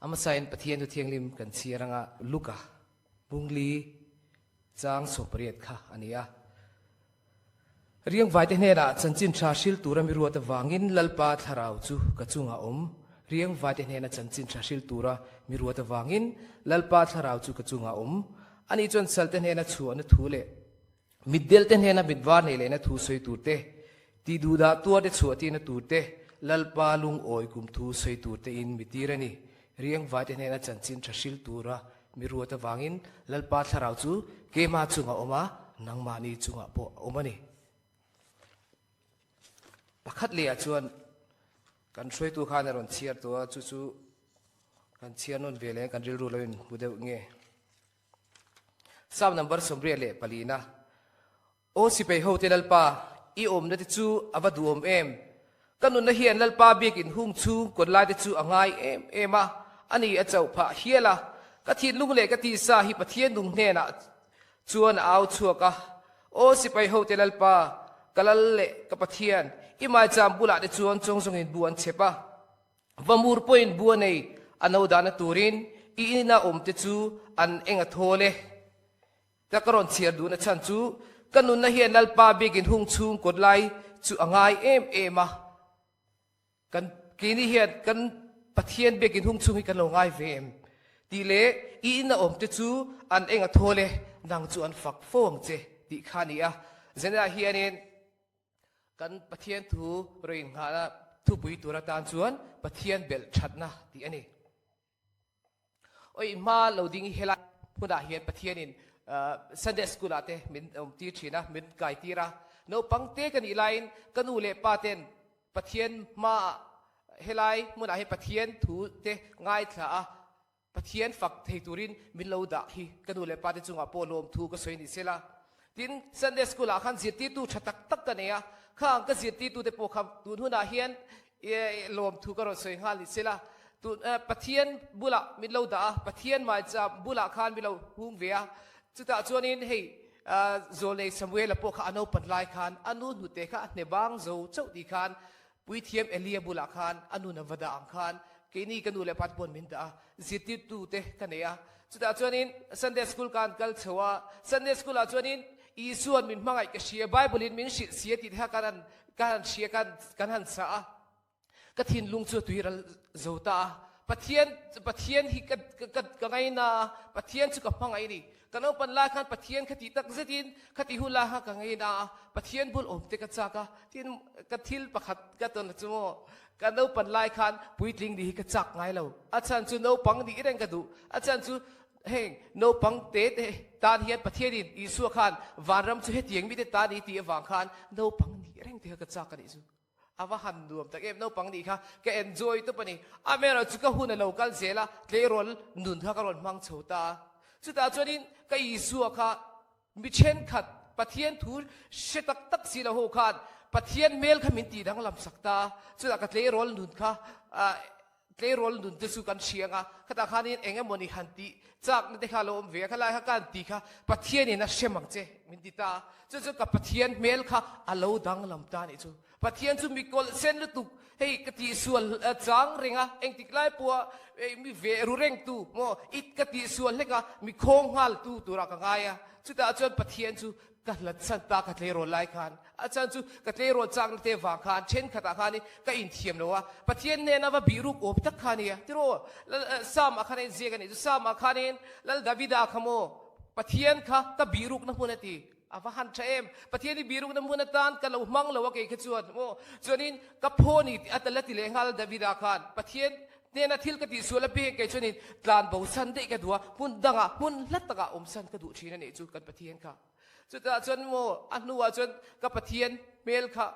Hmasain Pathian Thu Thianghlim kan chhiar anga Luka bungli chang 80 kha a ni a. Riangvaite hnenah chanchin tha hril tura mi ruat avangin Lalpa thlarau chu ka chungah awm. Riangvaite hnena chanchin tha hril tura mi ruat avangin Lalpa thlarau chu ka chungah awm. Ani chuan salte hnena chhuahna thu leh Mitdelte hnena mitvar nei lehna thu sawi tur te, tih duhdah tuarte chhuah tihna tur te, Lalpa lungawi kum thu sawi tur te in mi tir a ni. Riangvaite hnena chanchin tha hril tura mi ruat avangin Lalpa thlarau chu keimah chungah a awm a, nangmahni chungah pawh a awm a ni. Pakhat lehah chuan kan hruaitu khan a rawn chhiar tawh a, chu chu kan chhiar nawn ve leh kan rilru lo in hmu deuh nge. Psalm number 84 na. Aw sipai hote Lalpa, i awmna te chu a va duhawm em! Ka nunna hian Lalpa biakin hung chhung kawt lai te chu a ngai em em a, ani a chauh phah hial a. Ka thinlung leh ka tisa hi Pathian nung hnenah chuan a au chhuak a. Aw sipai hote Lalpa, ka lal leh ka Pathian, i maicham bulah te chuan chawngzawngin bu an chhep a. Vamur pawhin bu a nei, a no dahna turin i ina awmte chu an eng a thawl e. Ka ka rawn chhiar duhna chhan chu ka nunna hian Lalpa biakin hung chhung kawt lai chu a ngai em em a. Kan keini hian kan Pathian biakin hung chhung hi kan lo ngai ve em tih leh i ina awmte chu an eng a thawl e, nang chu an fak fo ang che tih kha a ni a. Zenah hianin Kan Pathian thu rawn inngahna thupui tur atan chuan Pathian belh thatna tih a ni. Oi hma lo ding helai hmunah hian Pathianin Sunday School ah te min awm tir thin a, min kai tir a. Naupang te ka nih laiin ka nu leh pa ten Pathian hmaah helai hmunah hian Pathian thu te ngaithla a, Pathian fak thei turin min lo dah hi ka nu leh pa te chungah pawh lawmthu ka sawi ni sela. Tin, Sunday School ah khan zirtirtu tha tak tak ka nei a, khang ka zirtirtu te pawh kha tun hunah hian lawmthu ka rawn sawi nghal ni sela. Tun Pathian bulah min lo dah a, Pathian maicham bulah khan min lo hung ve a, chutah chuanin hei Zawlnei Samuela pawh kha a naupan lai khan a nu hnute kha a hne bang zo chauh tih khan Puithiam Elia bulah khan a nun a va dah ang khan keini ka nu leh pa te pawn min dah a, zirtirtu te ka nei a. Chutah chuanin Sunday School khan kal chho a, Sunday School ah chuanin Isua'n min hmangaih ka hria, Bible in min hrilh sia tih te kha kan han kan han hria kan kan han sa a. Ka thinlung chu a tui ral zo ta a. Pathian Pathian hi ka ka ka ngaina a, Pathian chu ka hmangaih a ni. Ka naupan lai khan Pathian kha tih tak zetin khati hun lai kha ka ngaina a, Pathian bul awm te ka chak a, tin ka thil pakhat ka tawn chu maw, ka naupan lai khan puitling nih hi ka chak ngai lo, a chhan chu naupang nih reng ka duh, a chhan chu heng naupang te te tan hian Pathianin Isua khan vanram chu hetiang mite ta ni tih avang khan naupang nih reng te kha ka chak a nih chu. A va han nuam tak em, naupang nih kha ka enjoy tawp a ni. Amaherawh chu ka hun a lo kal zel a, tleirawl nun kha ka rawn hmang chho ta a. Chutah chuanin ka Isua kha mi thenkhat Pathian thu hre tak tak si lo ho khan Pathian hmel kha min tih danglam sak ta a. Chutah ka tleirawl nun kha Tleirawl nun te chu kan hria ang a, khatah khanin eng emawni han tih chakna te kha a lo awm ve a, khalai kha ka han ti kha Pathianin a hrem ang che min ti ta a, chu chu ka Pathian hmel kha a lo danglam ta a nih chu. Pathian chu mi kawlh sen lutuk, hei ka tihsual chang reng a, engtik lai pawha mi ve ru reng tu maw i ka tihsual hlek a, mi khawng nghal tu turah ka ngai a, chutah chuan Pathian chu Ka hlat chan ta ka tleirawl lai khan, a chan chu ka tleirawl chakna te vang khan thenkhatah khanin ka inthiam lo a, Pathian hnena va bih ruk awm tak kha a nia. Tiraw, Lal Psalm ah khan a inziak a nih chu, Psalm ah khanin Lal Davida kha maw Pathian kha ka bih rukna hmun a ti, a va han tha em, Pathian i bih rukna hmun atan ka lo hmang lo a kei kha chuan maw, chuanin ka phaw ni tih a la ti leh nghal Davida khan, Pathian hnena thil ka tihsual a pek kei chuanin tlan bo san daih ka duh a, hmun dangah hmun hla takah awm san ka duh thin a nih chu kan Pathian kha. Chutah chuan maw a hnuah chuan ka Pathian hmel kha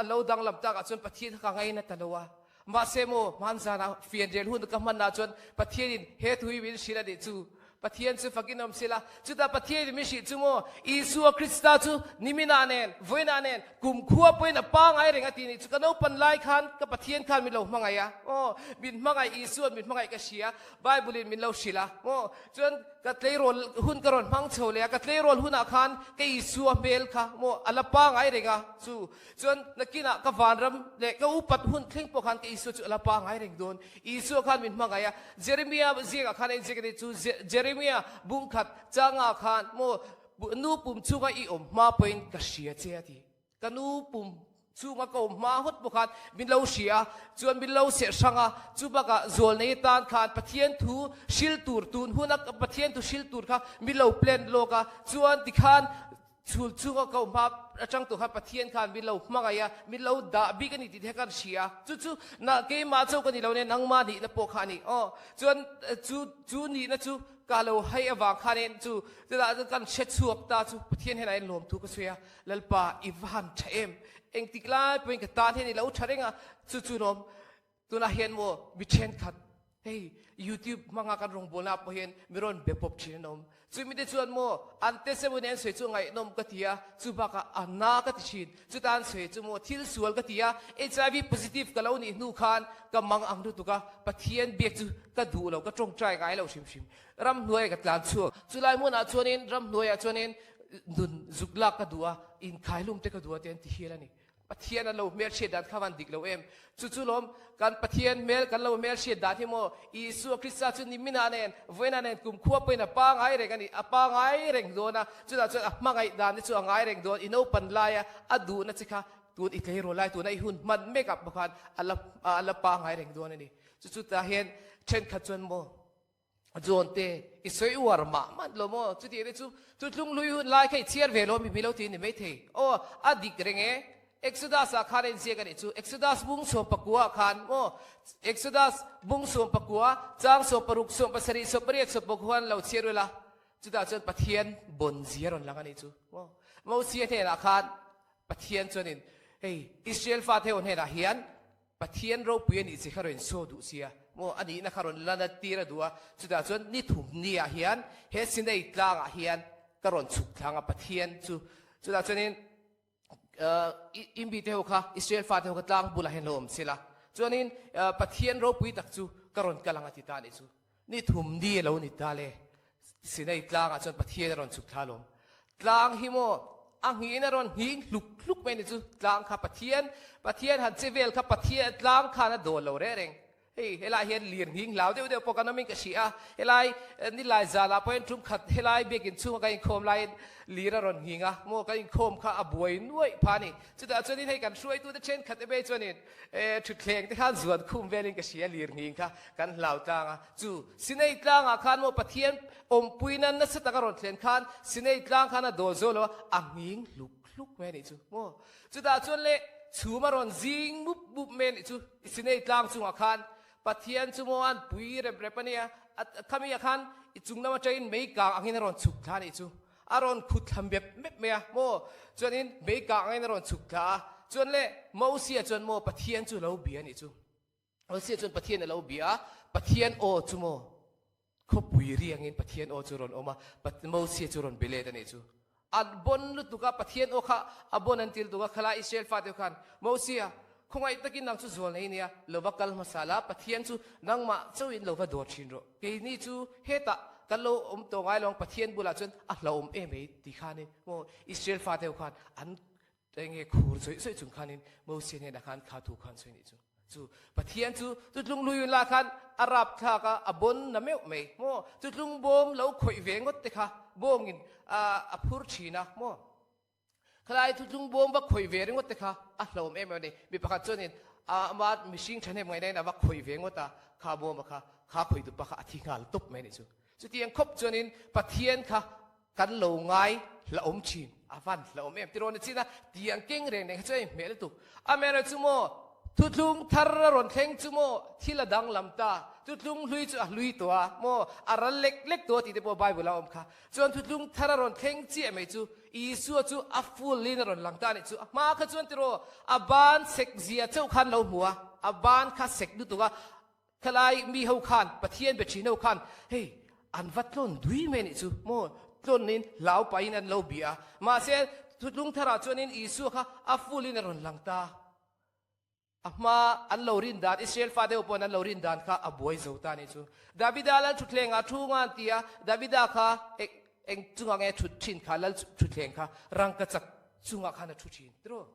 a lo danglam takah chuan Pathian kha ka ngaina ta lo a. Mahse maw hmanzanah fianrial hun ka hmanah chuan Pathianin he thu hi min hrilh a nih chu. Pathian chu fakin awm sela. Chutah Pathian in min hrih chu maw, Isua Krista chu niminah nen, vawiinah nen, kumkhua pawhin a pangai reng a ti nih chu. Ka naupan lai khan ka Pathian khan min lo hmangaih a, aw, min hmangaih, Isua'n min hmangaih ka hria, Bible in min lo hrilh a, maw, chuan ka tleirawl hun ka rawn hmang chho leh a, ka tleirawl hunah khan ka Isua hmel kha maw a la pangai reng a, chu chuan nakinah ka vanram leh ka upat hun thleng pawh khan ka Isua chu a la pangai reng dawn. Isua khan min hmangaih a, Jeremia ziakah khan a inziak a ni chu, Jeremia bungkhat changah khan maw nu pum chunga i awm hma pawhin ka hria che a ti. Ka nu pum chunga ka awm hma hawt pawh khan min lo hria a, chuan min lo seh hrang a, chu bakah zual nei atan khan Pathian thu hril tur tun huna Pathian thu hril tur kha min lo plan lawk a, chuan tikhan Chhul chunga ka hma atang tur khan Pathian khan min lo hmangaih a, min lo dah bik a ni tih te khan hria a. Chu chu na keimah chauh ka ni lo nia, nangmah nihna pawh kha a ni. Aw, chuan chu chu nihna chu ka lo hai avang khanin chu chutah chuan kan hre chhuak ta chu Pathian hian a inlawm thu ka sawi a, Lalpa i va han tha em? Engtik lai pawhin ka tan hian i lo tha reng a, chu chu lawm Tunah hian maw mi thenkhat hei YouTube hmanga kan rawngbawlna pawh hian mi rawn be pawp thin an awm. Chu mite chuan maw an testimony an sawi chu ngaihnawm ka ti a, chu bakah a na ka ti thin. Chuta an sawi chu maw thil sual ka ti a, HIV positive ka lo nih hnu khan ka mang ang lutuk a, Pathian biak chu ka duh lo, ka tawngtai ngai lo hrim hrim. Ramhnuai ka tlan chhuak. Chulai hmunah chuanin ramhnuaiah chuanin nun zuk lak ka duh a, inkhailum te ka duh a te an ti hial a ni. Pathian an lo hmelhriat dan kha van dik lo em? Chu chu lawm kan Pathian hmel kan lo hmelhriat dan hi maw? Isua Krista chu niminah nen, vawiinah nen kumkhua pawhin a pangai reng a ni, a pangai reng dawn a, chutah chuan a hmangaih dan te chu a ngai reng dawn, i naupan laia a duhna che kha tun i tleirawl lai tuna i hun hman mek ah pawh khan a la a la pangai reng dawn a ni. Chu chu tah hian thenkhat chuan maw John te i sawi uar mah mah lo maw? Chutiang te chu chu tlunghlui hun lai kha i chhiar ve lo mi mi lo ti ni maithei. Aw, a dik reng e. Exodus ah khan a inziak a nih chu. Exodus bung 14 ah khan maw? Exodus bung 14, chang 16, 17, 18, 19 an lo chhiar ula. Chutah chuan Pathian bon zia rawn lang a nih chu. Maw? Mosia hnenah khan Pathian chuanin hei Israel fate ho hnenah hian Pathian ropui a nih che kha rawn saw duh sia maw? A nihna kha rawn la nat tir a duh a, chutah chuan ni thum ni ah hian he Sinai tlang ah hian ka rawn chhuk thlang a Pathian chu. Chutah chuanin i mite ho kha Israel fate ho kha tlang bulah hian lo awm sela, chuanin Pathian ropui tak chu ka rawn kal ang a ti ta a nih chu. Ni thum ni a lo ni ta le. Sinai tlangah chuan Pathian a rawn chhuk thla alawm. Tlang hi maw a nghin a rawn nghing hluk hluk mai ni chu tlang kha Pathian, Pathian han che vel kha Pathian tlang khan a dawl lo reh reng. Hei helai hian lir nghing hlau deuh deuh pawh kan awmin ka hria a, helai nilai zanah pawh hian tum khat helai biakin chhunga kan inkhawm laiin lir a rawn nghing a, maw kan inkhawm kha a buai nuaih pha a ni. Chutah chuanin hei kan hruaitute thenkhat emaw chuanin E, thutthleng te khan zuan khum velin ka hria lir nghing kha kan hlau tlang a. Chu Sinai tlangah khan maw Pathian awmpuina nasa taka rawn thlen khan Sinai tlang khan a dawl zo lo a, a nghing hluk hluk mai a nih chu maw. Chutah chuan le chhum a rawn zing mup mup mai a nih chu Sinai tlang chungah khan Pathian chu maw an pui rep rep a nia, a khami ah khan i chung lam atangin mei kang angin a rawn chhuk thla a nih chu. A rawn khut thla mep mep mai a maw? Chuanin mei kang angin a rawn chhuk thla a. Chuan le Mosia chuan maw Pathian chu lo bia a nih chu. Mosia chuan Pathian a lo bia a, Pathian aw chu maw khawpui riangin Pathian aw chu rawn awm a, Mosia chu rawn be let a nih chu. A bon lutuk a, Pathian aw kha a bon an ti lutuk a, khalai Israel fate khan Mosia khawngaih takin nang chu zual nei nia, lo va kal hmasa la, Pathian chu nangmah chauhin lo va dawr thin rawh. Keini chu hetah kan lo awm tawh ngai lo ang, Pathian bulah chuan a hlauhawm em mai ti khanin maw Israel fate ho khan an enge khur zawih zawih chung khanin Mosia hnenah khan kha thu khan sawi nih chu. Chu Pathian chu chutlung luiun lah khan a rapthlak a, a bon na meuh mai maw chutlung bawm lo khawih ve ngawt te kha bawngin a phur thin a maw. Khalai thutlung bawm va khawih ve ringawt te kha a hlawm em em a ni. Mi pakhat chuanin ama mihring thahnem ngaihna in a va khawih ve ngawt a, kha bawma kha, kha khawih tupa kha a thi nghal tawp mai a nih chu. Chutiang khawp chuanin Pathian kha kan lo ngai hlauhawm thin, a van hlauhawm em tiraw ni chin a, tiang keng reng reng kha chu a inhmeh lutuk. Amaherawhchu maw Thutlung thar a rawn thleng chu maw thil a danglam ta, thutlung hlui chu a hlui tawh a maw, a ral lek lek tawh a tih te pawh Bible a awm kha. Chuan thutlung thar a rawn thleng chiah mai chu Isua chu a full in a rawn lang ta a nih chu. A hma kha chuan tiraw a ban sek zia chauh khan lo hmu a, a ban kha sek lutuk a, khalai mi ho khan Pathian be thin ho khan hei. an va tlawn dui mai anih chu maw, tlawn in hlau pahin an lo bia a. Mahse thutlung tharah chuanin Isua kha a full in a rawn lang ta. A hma an lo rin dan, Israel fate ho pawhin an lo rin dan kha a buai zo ta anih chu. Davida lal thutthleng ah thu nga an ti a, Davida kha eng chungah nge thut thin kha, lal thutthleng kha rangkachak chungah khan a thu thin tiraw.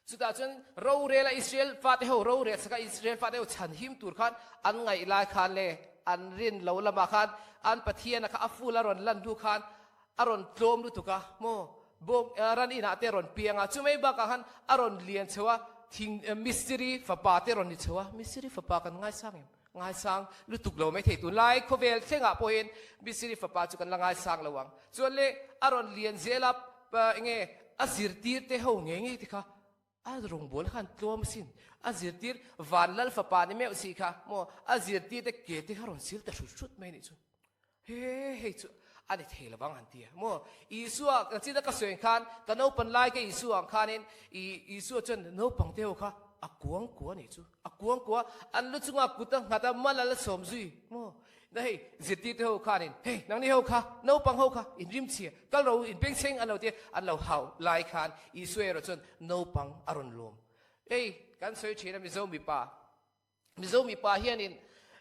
Chutah chuan rorel a Israel fate ho rorel saka Israel fate ho chhan him tur khan an ngaih lai khan le an rin lo lamah khan an Pathiana kha a full a rawn lan hnu khan a rawn tlawm lutuk a maw bawng ran inah te a rawn piang a, chumai bakah khan a rawn lian chho a, thing mistiri fapa te a rawn ni chho a, mistiri fapa kan ngaisang em? Ngaisang lutuk lo maithei tunlai khawvel thlengah pawhin mistiri fapa chu kan la ngaisang lo ang. Chuan le a rawn lian zel a, enge a zirtir te ho ngei ngei te kha a rawngbâwl khan tlawm asin, a zirtir van lal fapa ni meuh si kha maw a zirtir te ke te kha rawn sil ta hrut hrut mai anih chu. He hei chu a ni thei lovang han ti a maw. Isua kan china ka sawi khan ka naupan lai ka Isua ang khanin i Isua chuan naupang te ho kha a kuang kua anih chu. A kuang kua an lu chunga kut a nghat a mal a la sawm zui maw. Na hei zirtir te ho khanin hei nangni ho kha naupang ho kha in rim chhia kal ro in peng chheng an lo tia an lo hau lai khan Isua erawh chuan naupang a rawn lawm. Hei kan sawi thin a Mizo mipa Mizo mipa hianin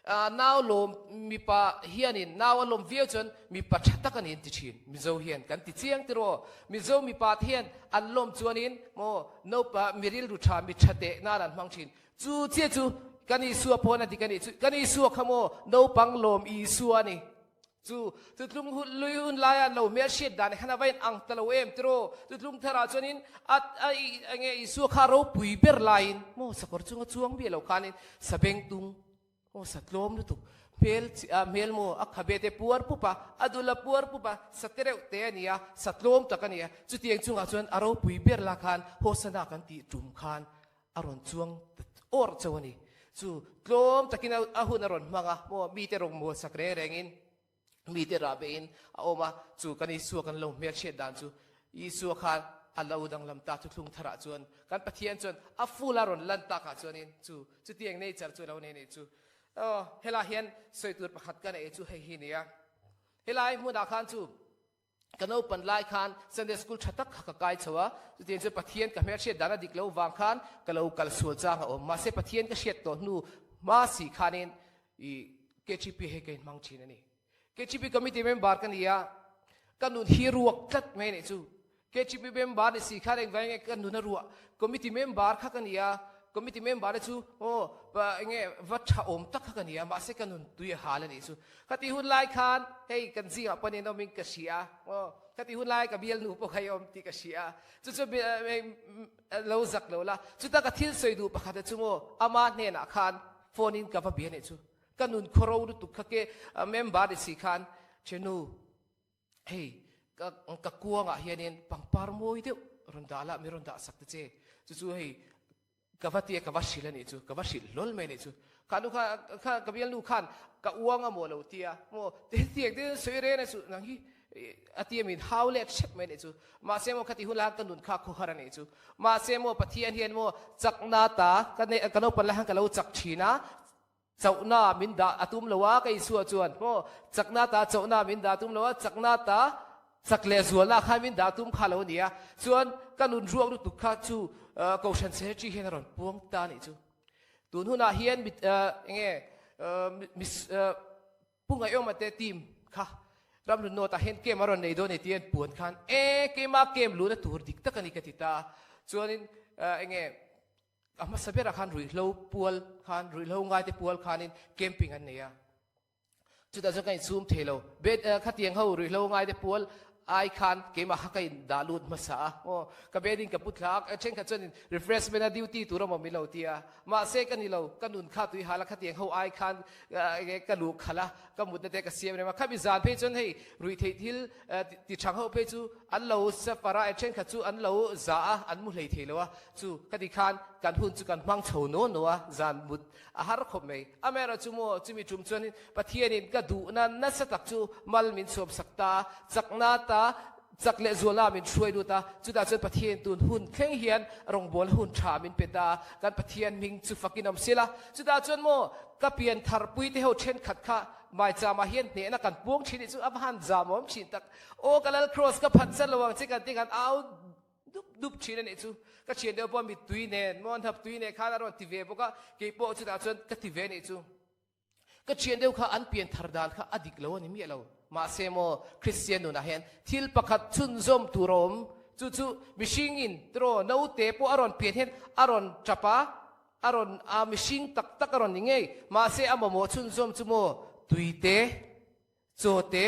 nau lawm mipa hianin nau a lawm viau chuan mipa tha tak a ni an ti thin. Mizo hian kan ti chiang tiraw. Mizo mipa te hian an lawm chuanin maw naupa mi rilru tha mi tha teh nan an hmang thin. Chu chiah chu kan Isua pawn a dik a nih chu. Kan Isua kha maw naupang lawm Isua a ni. Chu tutlung hun lui hun laia an lo hmel hriat dan khan a va in ang ta lo em tiraw? Tutlung tharah chuanin a a enge Isua kha ropui ber laiin maw sakawr chunga chuang miah lo khanin sabeng tung maw sa tlawm lutuk hmel chi a hmel maw a khabe te puar pup a, a dul a puar pup a, sa te reuh te a ni a, sa tlawm tak a ni a. Chutiang chungah chuan a ropui ber la khan Hosana kan tih tum khan a rawn chuang ta awr chauh a ni. Chu tlawm takin a hun a rawn hmang a, maw mite rawn mawl sak reng rengin mite rah beihin a awm a, chu kan Isua kan lo hmelhriat dan chu Isua khan a lo danglam ta thuthlung tharah chuan kan Pathian chuan a full a rawn lan takah chuanin chu chutiang nature chu a lo nei a nih chu. Aw helaiah hian sawi tur pakhat ka neih chu hei hi nia. Helai hmunah khan chu Ka naupan lai khan Sunday school tha tak kha ka kai chho a, chutiang chuan Pathian ka hmelhriat dan a dik lo vang khan ka lo kal sual chang a awm. Mahse Pathian ka hriat tawh hnu hma si khanin i KTP hei ka inhmang thin a ni. KTP committee member ka ni a, ka nun hi ruak tlat mai a nih chu. KTP member ni si khan engvang nge ka nun a ruah? Committee member kha ka ni a, committee member te chu aw enge va tha awm tak kha ka ni a, mahse ka nun tui a hal a nih chu. Khati hun lai khan hei kan zingah pawn in awmin ka hria aw khati hun lai ka bialnu pawh kha i awm tih ka hria chu chu lo zak lo la chuta ka thil sawi duh pakhat a chu maw ama hnenah khan phone in ka va bia nih chu ka nun khawro lutuk kha ke member ni si khan thenu hei ka ka kuangah hianin pangpar mawi deuh rawn dah la mi rawn dah sak ta che chu chu hei Ka va tia ka va hrilh a nih chu, ka va hrilh hlawl mai a nih chu. Kha nu kha, kha ka bialnu khan ka uang a maw lo tia, maw hetiang te sawi reng a chu nang hi a tia min hau let hrep mai a nih chu. Mahse maw khati hun lai khan ka nun kha khawhar a nih chu. Mahse maw Pathian hian maw chakna ta ka nei ka naupan lai khan ka lo chak thin a, chauhna min dah a tum lo a ka Isua chuan maw chakna ta chauhna min dah a tum lo a, chakna ta Chak leh zualna khan min dah tum kha lo a ni a, chuan ka nun ruak lutuk kha chu Kohhran Secretary hian a rawn puang ta a nih chu. Tun hunah hian mi enge Pu Ngaihawma te team kha Ramhlun North ah hian camp a rawn nei dawn a ni tih an puan khan e keimah camp luhna tur dik tak a ni ka ti ta a, chuanin enge a hmasa berah khan ruihhlo pual khan ruihhlo ngaite pual khanin camping an nei a. Chutah chuan ka inchhum thei lo. Bed khatiang ho ruihhlo ngai te pual ai khan keimah kha ka in dah lut hmasa a. Aw, ka bed in ka pu thla a, thenkhat chuan in refreshment a duty tur a maw min lo ti a. Mahse ka ni lo, ka nun kha tui hal a khatiang ho ai khan ka luh khalh a, ka mutna te ka siam rem a. Khami zan phei chuan hei ruihtheih thil ti thang ho phei chu an lo suffer a, thenkhat chu an lo za a, an mu hlei thei lo a. Chu khati khan kan hun chu kan hmang chho nuau nuau a, zan mut A har khawp mai. Amaherawhchu maw, chumi tum chuanin Pathianin ka duhna nasa tak chu mal min chhuamsak ta a, chakna ta chak leh zualna min hruai lut a, chutah chuan Pathianin tun hun thleng hian rawngbawlna hun tha min pe ta a, kan Pathian hming chu fakin awm sila. Chutah chuan maw, ka pian tharpui te ho thenkhat kha. Maicham ah hian hnehna kan puang thin nih chu a va han zam awm thin tak. Aw ka Lal Kraws ka phat chan lo ang che kan ti kan au dup dup thin a nih chu. Ka thian deuh pawh mittui nen maw hnap tui nen khan a rawn ti ve bawk a, kei pawh chutah chuan ka ti ve a nih chu. Ka thian deuh kha an pian thar dan kha a dik lo a ni miah lo. Mahse maw Kristian nunah hian thil pakhat chhunzawm tur a awm. Chu chu mihring in tiraw naute pawh a rawn pian hian a rawn tap a, a rawn a mihring tak tak a rawn ni ngei. Mahse a mamawh chhunzawm chu maw tuite, Chaw te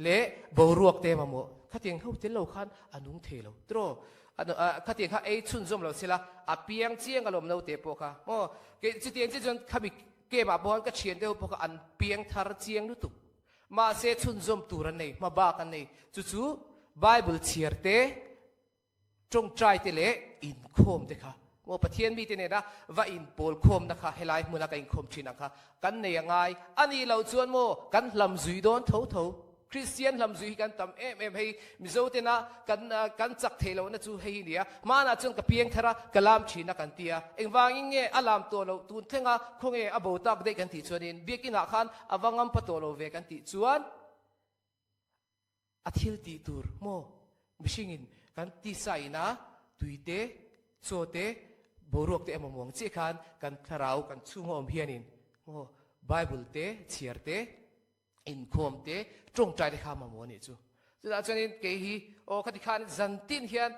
leh boruak te mamawh khatiang ho tel lo khan a nung thei lo tiraw? Khatiang kha ei chhunzawm lo sela a piang chiang alawm naute pawh kha maw? Kei chutiang chiah chuan khami camp ah pawh khan ka thian deuh pawh kha an piang thar chiang lutuk. Mahse chhunzawm tur an nei, hma bak an nei. Chu chu Bible chhiar te Tawngtai te leh inkhawm te kha maw Pathian mite nena va inpawl khawmna kha helai hmuna ka inkhawm thin ang kha kan nei a ngai a nih loh chuan maw kan hlam zui dawn tho tho. Kristian hlam zui hi kan tam em em hei Mizo tena kan kan chak theih lohna chu hei hi nia hmanah chuan ka piang thar a ka lam thin a kan ti a engvangin nge a lam tawh loh tun thlenga khawnge a bo tak daih kan tih chuanin biakinah khan a va ngampa tawh lo ve kan tih chuan A thil tih tur maw? Mihringin kan tisa ina tui te, chaw te, boruak te emaw muang chiah khan kan thlarau kan chhunga awm hianin maw Bible te, chhiar te, inkhawm te, tawngtai te kha mamawh a nih chu. Chutah chuanin kei hi aw khati khan zantin hian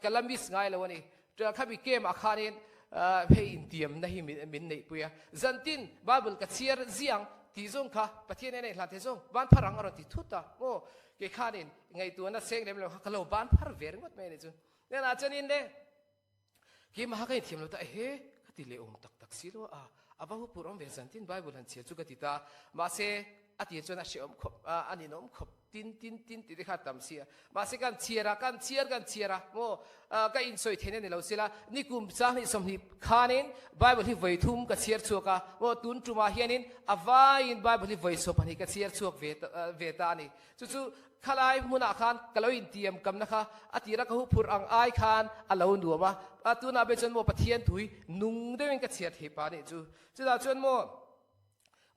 ka la miss ngai lo a ni. Khami camp ah khanin hei intiamna hi min neihpui a, zantin Bible ka chhiar ziang tih zawng kha Pathian en a inhlan thei zawng ban phar ang a rawn ti thut a, maw kei khanin ngaihtuahna seng lem lo kha ka lo ban phar ve ringawt mai a nih chu. Hnenah chuanin le keimah ka inthiam lo ta ehe ka ti leh awm tak tak si lo a, a va hupur awm ve zantin Bible han chhiar chu ka ti ta, mahse a tir chuan a hrehawm khawp a ninawm khawp. Tin tin tin tih te kha a tam si a. Mahse kan chhiar a, kan chhiar kan chhiar a, maw ka insawi theihna ni lo sila, nikum 20 khanin Bible hi vawi thum ka chhiar chhuak a, maw tun tumah hianin a vaiin Bible hi vawi 12 ka chhiar chhuak ve ve ta a ni. Chu chu khalai hmunah khan ka lo intiam kamna kha a tira ka huphurh ang ai khan a lo nuam a, tunah be chuan maw Pathian thui nung deuhin ka chhiar thei pa nih chu. Chutah chuan maw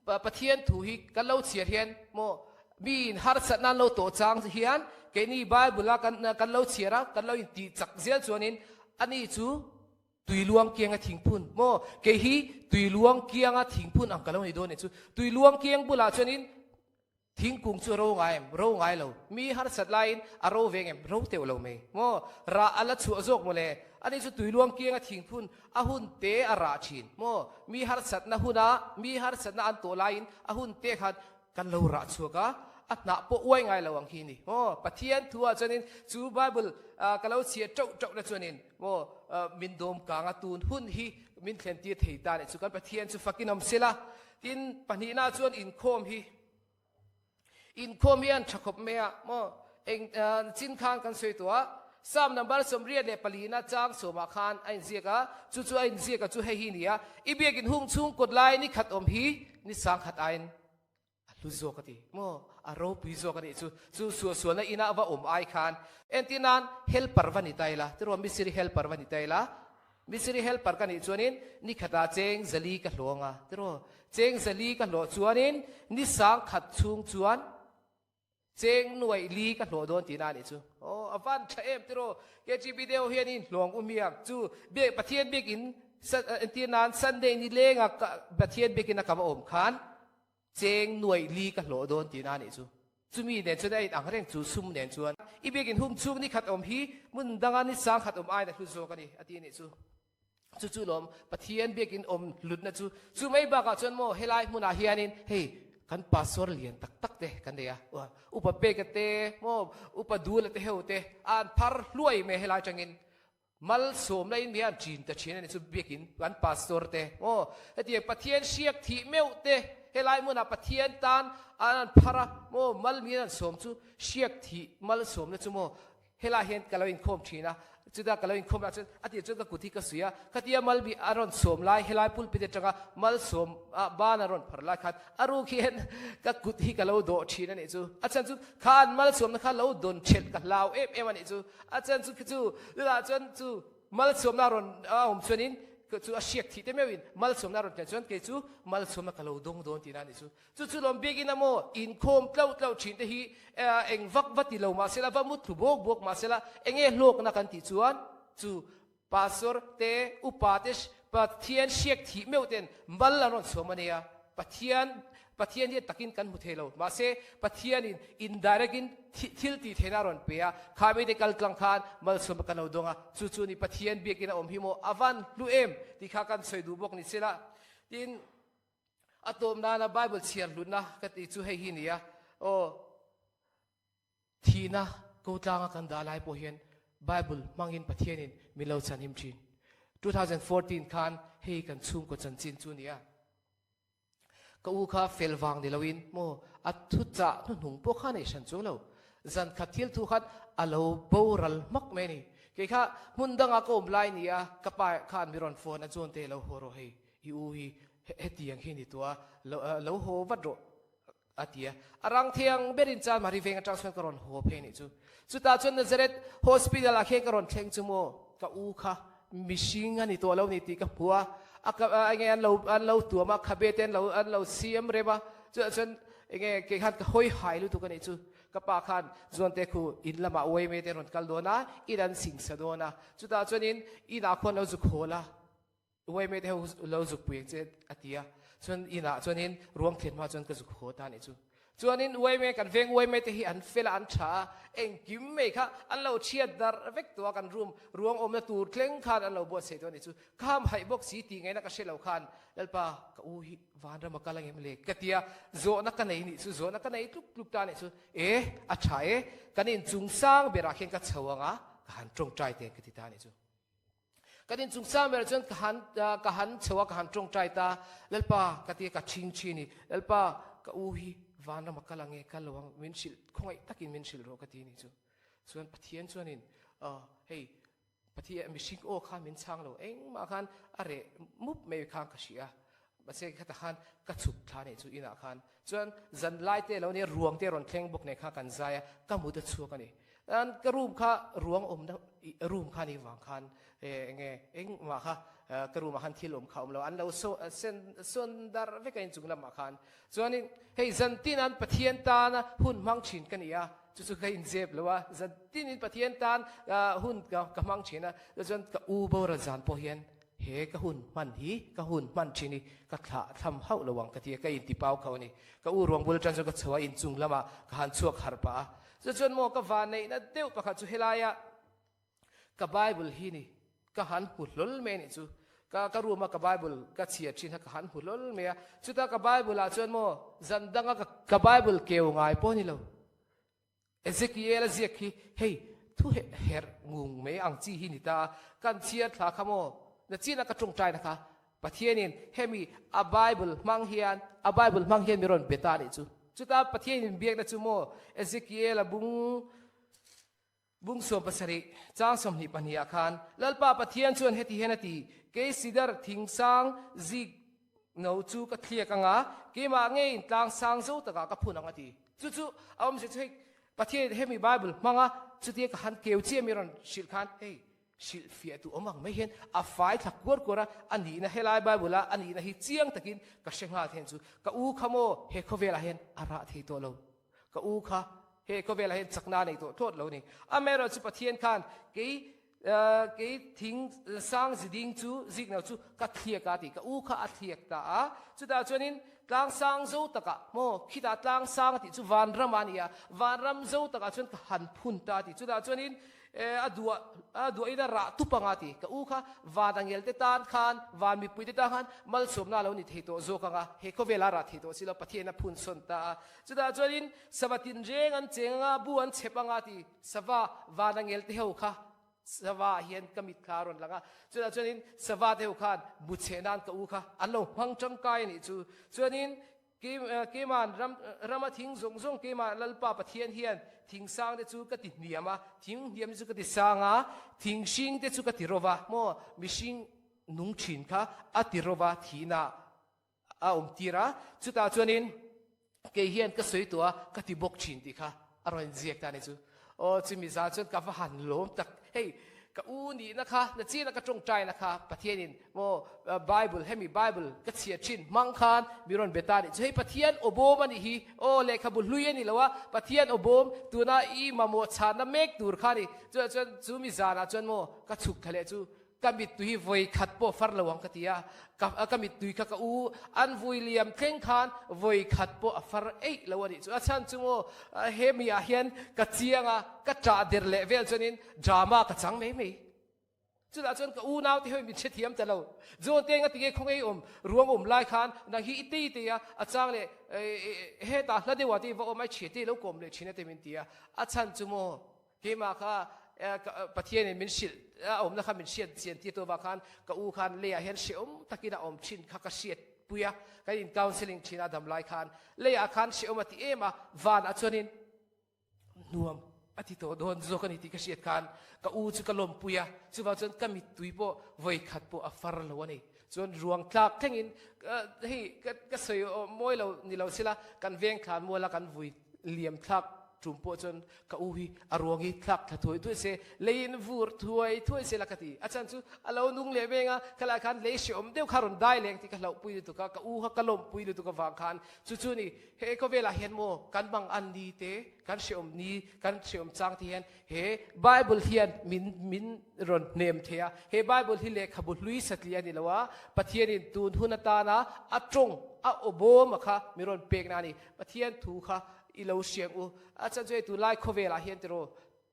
Pathian thu hi kan lo chhiar hian maw mi in harsatna an lo tawh chang hian keini Bible a kan kan lo chhiar a kan lo intih chak zel chuanin ani chu tuiluang kianga thingphun maw kei hi tuiluang kianga thingphun ang ka lo ni dawn ni chu tuiluang kiang bulah chuanin Thingkung chu a ro ngai em? Ro ngai lo. Mi harsat laiin a ro veng em? Ro teuh lo mai. Maw? Rah a la chhuah zawk maw le? Ani chu tuiluang kianga thingphun a hun te a rah thin. Maw? Mi harsatna huna mi harsatna an tawh laiin a hun te khan kan lo rah chhuak a, a hnah pawh uai ngai lo ang hi ni. Maw? Pathian thu ah chuanin chu Bible ka lo chhiah teuh teuh na chuanin maw min dawm kang a tun hun hi min thlen tir thei ta nih chu kan Pathian chu fakin awm sela. Tin, pahnihna chuan inkhawm hi inkhawm hi an tha khawp mai a maw? Eng chin khan kan sawi tawh a, Psalm number 84 na chang sawmah khan a inziak a, chu chu a inziak a chu hei hi ni a, I biakin hung chhung kawt lai ni khat awm hi ni sang khat aiin a hlu zawk a ti maw? A ropui zawk a nih chu, chu suahsualna ina va awm ai khan. Entir nan helper va ni ta ila, tiruah misiri helper va ni ta ila, Misiri helper ka nih chuanin ni khatah cheng zali ka hlawh anga tiraw? Cheng zali ka hlawh chuanin ni sang khat chhung chuan cheng nuaih li ka hlawh dawn tihna a nih chu. Aw a van tha em tiraw? KGB deuh hianin hlawng u miang chu biak Pathian biakin entir nan Sunday ni lenga Pathian biakin a ka va awm khan Cheng nuaih li ka hlawh dawn tihna a nih chu. Chumi nen chuan a in ang reng chu sum nen chuan i biakin hum chhung ni khat awm hi hmun danga ni sang khat awm aiin a hlu zawk a ni a ti a nih chu. Chu chu lawm Pathian biakin awm hlutna chu. Chu mai bakah chuan maw helai hmunah hianin hei kan pastor lian tak tak te kan nei a, upa peka te maw upa dula te ho te an phar hluai mai helai tangin Malsawmna in mi an ṭin ta ṭhin a ni chu biakin kan pastor te aw hetiang Pathian hriak thih meuh te helai hmunah Pathian tan an an phar a maw mal mi an sawm chu hriak thih malsawmna chu maw helai hian ka lo inkhawm ṭhin a chuta ka lo inkhawm lah chuan a tir chuan ka kut hi ka suih a khatia mal mi a rawn sawm lai helai pulpit aṭanga malsawm ah ban a rawn phar lai khan A ruk hian ka kut hi ka lo dawh thin a nih chu. A chhan chu kha an malsawmna kha lo dawn thelh ka hlau em em a nih chu. A chhan chu khi chu tunah chuan chu malsawmna rawn a awm chuanin. Chu a hriak thih te meuhin malsawmna a rawn thlen chuan kei chu malsawmna ka lo dawng dawn tihna a nih chu. Chu chu lawm bikin a maw inkhawm tlauh tlauh thin te hi eng vak va ti lo mahsela va mut thlu bawk bawk mahsela enge hlawkna kan tih chuan chu pastor te upa te Pathian hriak thih meuh ten mal an rawn chhuam a nia. Pathian Pathian hi a takin kan hmu thei lo. Mahse, Pathianin indirect in thil tih theihna a rawn pe a, kha mite kal tlang khan malsawm a kan lo dawng a, chu chu ni Pathian biakin a awm hi maw a van hlu em tih kha kan sawi duh bawk ni sela. Tin, a tawp nana Bible chhiar hlutna ka tih chu hei hi ni a, aw, Thihna ko tlanga kan dah lai pawh hian Bible hmangin Pathianin min lo chhanhim thin. 2014 khan hei kan chhungkaw chanchin chu nia. Ka u kha fel vang ni loin maw a thuchah hnuhnung pawh kha nei hran chuang lo. Zan khat thil thu khan a lo boral hmak mai a ni. Kei kha hmun danga ka awm lai nia ka pa khan mi rawn phone a John te lo haw rawh hei i u hi hetiang hi ni tua lo haw vat rawh A ti a. A rang thiang berin chuan Mari veng atang chuan ka rawn haw phei nih chu. Chutah chuan Nazareth Hospital ah khian ka rawn thleng chu maw, ka u kha mihring a ni tawh lo ni tih ka hmu a. A ka enge an lo an lo tuam a, khabe te an lo an lo siam rem a. Chutah chuan enge kei khan ka hawi hai lutuk a nih chu. Ka pa khan Zuante khu in lamah uaime te rawn kal dawn a, in an singsa dawn a. Chutah chuanin inah khuan lo zuk hawl a. Uaime te ho lo zuk pui ang che a ti a, chuan inah chuanin ruang thlen hma chuan ka zuk haw ta a nih chu. Chuanin uaime kan veng uaime te hi an fel a an tha a, engkim mai kha an lo chhiat darh vek tawh a, kan room ruang awmna tur thleng khan an lo buatsaih tawh a nih chu. Ka ham haih bawk si tih ngaihna ka hre lo khan Lalpa ka u hi vanram a kal ang em le ka ti a, zawhna ka nei nih chu, zawhna ka nei tluk tluk ta a nih chu. E a tha e, kan inchungsang berah khian ka chho ang a, ka han tawngtai teh ka ti ta a nih chu. Kan inchungchang berah chuan ka han ka han chho a, ka han tawngtai ta, Lalpa ka ti a, ka chhing thin i, Lalpa ka u hi vanram a kal ang e, kal lo ang, min hrilh, khawngaih takin min hrilh rawh ka ti ni chu. Chuan Pathian chuanin hei Pathian mihring aw khan min chhang lo, engmah khan a reh mup mai khan ka hria a, mahse khatah khan ka chhuk thla nih chu inah khan. Chuan zan lai te lo nia ruang te rawn thleng bawk nen khan kan zai a, ka mut a chhuak a ni. Chuan ka room kha ruang awmna room kha ni vang khan enge engmah kha ka room ah khan thil awm kha awm lo an lo sen sawn dar vek a inchung lamah khan. Chuanin hei zan tin an Pathian tana hun hmang thin ka ni a, chu chu ka inzep lo a, zan tinin Pathian tan hun ka hmang thin a, chuan ka u boral zan pawh hian He ka hun hman hi ka hun hman thin hi ka thlah thlam hauh lo ang ka ti a, ka inti pau kho a ni. Ka u ruang bul atan chuan ka chho a, inchung lamah ka han chhuak harh pah a. Chu chuan maw ka vanneihna deuh pakhat chu helaia ka Bible hi ni ka han hmu hlawl mai a nih chu. Ka ka room a ka Bible ka chhiar thin kha ka han hmu hlawl mai a. Chuta ka Bible ah chuan maw zan danga ka Bible keu ngai pawh a ni lo. Ezekiel a ziak hi hei thu herh ngung mai ang chi hi ni ta a, kan chhiar thla kha maw? Na chin a ka tawngtaina kha Pathianin hemi a Bible hmang hian a Bible hmang hian mi rawn be ta a nih chu. Chuta Pathianin biakna chu maw Ezekiel a bung bung 17 chang 22 ah khan Lalpa Pathian chuan heti hian a ti, Kei sidar thingsang zik no chu ka thliak ang a, keimah ngeiin tlang sang zo takah ka phun ang a ti. Chu chu a awmzia chu hei Pathian hemi Bible hmanga chutia ka han keu chiah mi rawn hrilh khan hei hrilh fiah tu awm ang mai hian a fai thla kuar kuar a, a nihna helai Bible a a nihna hi chiang takin ka hre nghal then chu ka u kha maw he khawvelah hian a rah thei tawh lo. Ka u kha he khawvelah hian chakna a nei tawh thlawt lo ni. Amaherawhchu chu Pathian khan kei kei thing sang ziding chu zikno chu ka thliak a ti. Ka u kha a thliak ta a. Chutah chuanin tlang sang zo takah maw khitah tlang sang a tih chu vanram a ni a. Vanram zo takah chuan ka han phun ta a ti. Chutah chuanin A duah a duahin a rah tup ang a ti. Ka u kha van angel te tan khan, van mipui te tan khan malsawmna a lo ni thei tawh zawk ang a, he khawvela a rah thei tawh si lo, Pathian a phun sawn ta a. Chutah chuanin sava tinreng an cheng ang a, bu an chhep ang a ti. Sava van angel te ho kha sava ah hian ka mitthla a rawn lang a. Chutah chuanin sava te ho khan bu chheh nan ka u kha an lo hmang tangkai a nih chu. Chuanin Keimah ram rama thing zawng zawng keimah Lalpa Pathian hian thing sang te chu ka ti hniam a, thing hniam te chu ka ti sang a, thing hring te chu ka ti rova, maw mihring nung thin kha a ti rova thihna a awm tir a, chutah chuanin kei hian ka sawi tawh a, ka ti bawk thin tih kha a rawn inziak ta a ni chu. Aw chumi zan chuan ka va han lawm tak, hei. Ka u nihna kha, na china ka tawngtaina kha Pathianin maw Bible, hemi Bible ka chhiat thin hmang khan mi rawn be ta nih chu. Hei Pathian aw bawm a nih hi, aw lehkhabu hlui a ni lo a, Pathian aw bawm tuna i mamawh chhanna mek tur kha a ni. Chutah chuan chu mi zanah chuan maw ka chhuk thla leh chu Ka mittui vawi khat pawh far lo ang ka ti a, ka ka mittui kha ka u an vui liam thleng khan vawi khat pawh a far eih lo a nih chu. A chhan chu maw he mi ah hian ka chiang a, ka ṭah der leh vel chuanin drama ka chang mai mai. Chutah chuan ka u naute ho in min hrethiam ta lo. John te nga tinge khaw ngei awm ruang awm lai khan nang hi i tei tei a, a chang leh hetah hla deuh ah te i va awm a, i thiante i lo kawm leh thin a te min ti a. A chhan chu maw Keimah kha Pathianin min hrilh a awmna kha min hriat chian tir tawh avang khan ka u khan leiah hian hrehawm takin a awm thin kha ka hriat pui a, kan in counselling thin a dam lai khan leiah khan hrehawm a ti em a, vanah chuanin nuam a ti tawh dawn zawk a ni tih ka hriat khan ka u chu ka lawmpui a, chuvang chuan ka mittui pawh vawikhat pawh a far lo a ni. Chuan ruang tlak thlengin hei ka sawi mawi lo ni lo sila kan veng thlan muala kan vui liam thlak tum pawh chuan ka u hi a ruang hi thlak thla thuai thuai se, leiin vur thuai thuai se la ka ti. A chhan chu a lo nung leh veng a, khalai khan lei hrehawm deuh kha rawn dai leng tih ka hlauhpui lutuk a, ka u kha ka lawmpui lutuk avang khan chu chu ni he khawvelah hian maw kan mang an ni te, kan hrehawm ni, kan hrehawm chang te hian he Bible hian min min rawn hnem thei a. He Bible hi lehkhabu hlui satli a ni lo a, Pathianin tun hun atana a tawng a aw bawm a kha min rawn pekna a ni. Pathian thu kha i lo hriang u. A chan chu hei tunlai khawvelah hian tiraw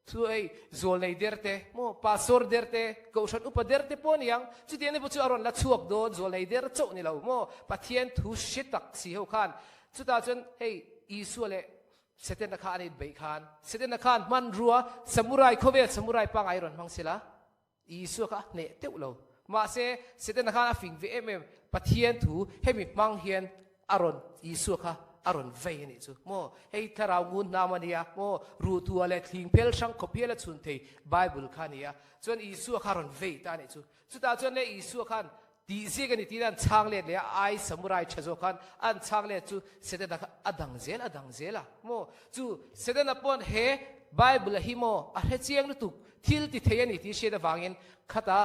thu hei zual nei der te maw pastor der te kohhran upa der te pawh a ni ang. Chutiang te pawh chu a rawn la chhuak dawn zual nei der chauh ni lo maw Pathian thu hre tak si ho khan chutah chuan hei Isua leh Setana kha an inbeih khan Setana khan hmanrua samurai khawvel samurai pangai rawn hmang sela Isua kha a hneh teuh lo. Mahse, Setana khan a fing ve em em, Pathian thu hemi hmang hian a rawn, Isua kha a rawn vei a nih chu. Maw, hei thlarau ngun hnam a nia, maw, ruhtua leh thling phel hrang khawp hial a chhun thei Bible kha a nia. Chuan Isua kha a rawn vei ta a nih chu. Chutah chuan le Isua khan tih ziak a ni tiin an chhang let leh a, ai samurai tha zawk khan an chhang let chu Setana kha a dang zel a dang zel a maw? Chu Setana pawn he Bible a hi maw a hre chiang lutuk thil ti thei a ni tih hriat avangin khata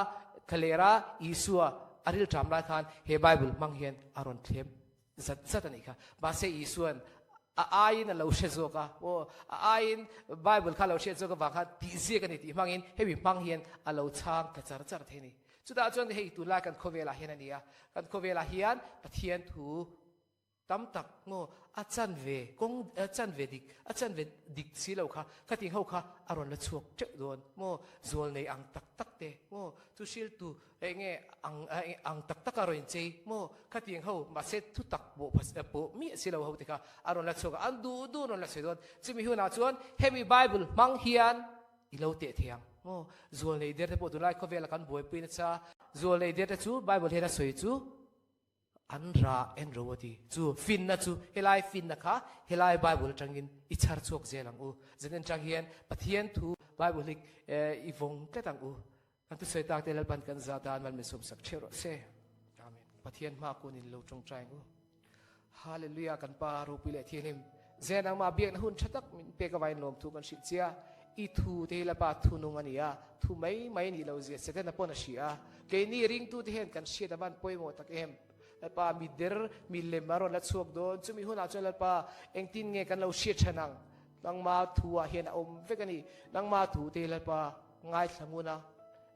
thlaler a Isua a rilṭam lai khan he Bible hmang hian a rawn thlem zat zat a nih kha. Mahse Isua'n a aiin a lo hre zawk a, aw, a aiin Bible kha a lo hriat zawk avang khan tih ziak a ni tih hmangin hemi hmang hian a lo chhang ta char char thei a ni. Chutah chuan hei tunlai kan khawvelah hian a ni a, kan khawvelah hian Pathian thu tam tak maw a chanve kawng a chanve dik a chanve dik si lo kha khating ho kha a rawn la chhuak teuh dawn maw zual nei ang tak tak te maw chu hriltu Eng nge ang ang tak tak a rawn inchei maw? Khatiang ho mahse thu tak pawh pawh miah si lo ho te kha a rawn la chhuak a, an duh duh rawn la sawi dawn. Chumi hunah chuan hemi Bible hmang hian i lo teh thei ang maw? Zual nei der te pawh tunlai khawvela kan buaipui nasa. Zual nei der te chu Bible hian a sawi chu An ra en ro a ti. Chu finna chu helai finna kha helai Bible atangin i chhar chhuak zel ang u. Zan atang hian Pathian thu Bible hi i vawng tlat ang u. Kan thusawi tak te Lalpan kan za dan mal min sawmsak theuh rawh se. Amen. Pathian hma kun in lo tawngtai ang u. Hallelujah kan pa ropui leh thianghlim zen angma biakna hun tha tak min pek avain lawm thu kan hrilh chia. I thu te hi Lalpa thu nung a ni a, thu mai mai nih lo zia Setana pawn a hria a. Keini ringtute hian kan hriat avan pawimawh tak em? Lalpa mi der, mi lem a rawn la chhuak dawn. Chumi hunah chuan Lalpa engtin nge kan lo hriat than ang? Nangma thu ah hian a awm vek a ni. Nangma thu te hi Lalpa ngaithla ngun a,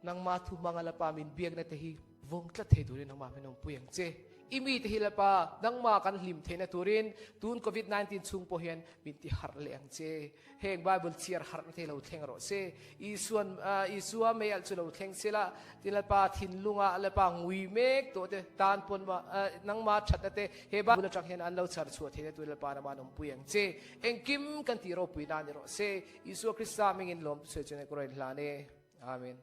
nangma thu hmanga Lalpa min biakna te hi vawng tlat thei turin nangmah min awmpui ang che. I mite hi Lalpa, nangmah kan hlim theihna turin tun Covid 19 chhung pawh hian min ti harh leh ang che. Heng Bible chhiar harhna te lo thleng rawh se. Isuan, Isua mei alh chu lo thleng se la, tin Lalpa thinlunga Lalpa ngui mek tawh te tan pawn nangmah thatna te he Bible atang hian an lo chhar chhuah theihna turin Lalpa nangmah an awmpui ang che. Engkim kan tih ropui nan ni rawh se. Isua Krista hmingin lawm sawi chu nei ka rawn hlan e. Amen.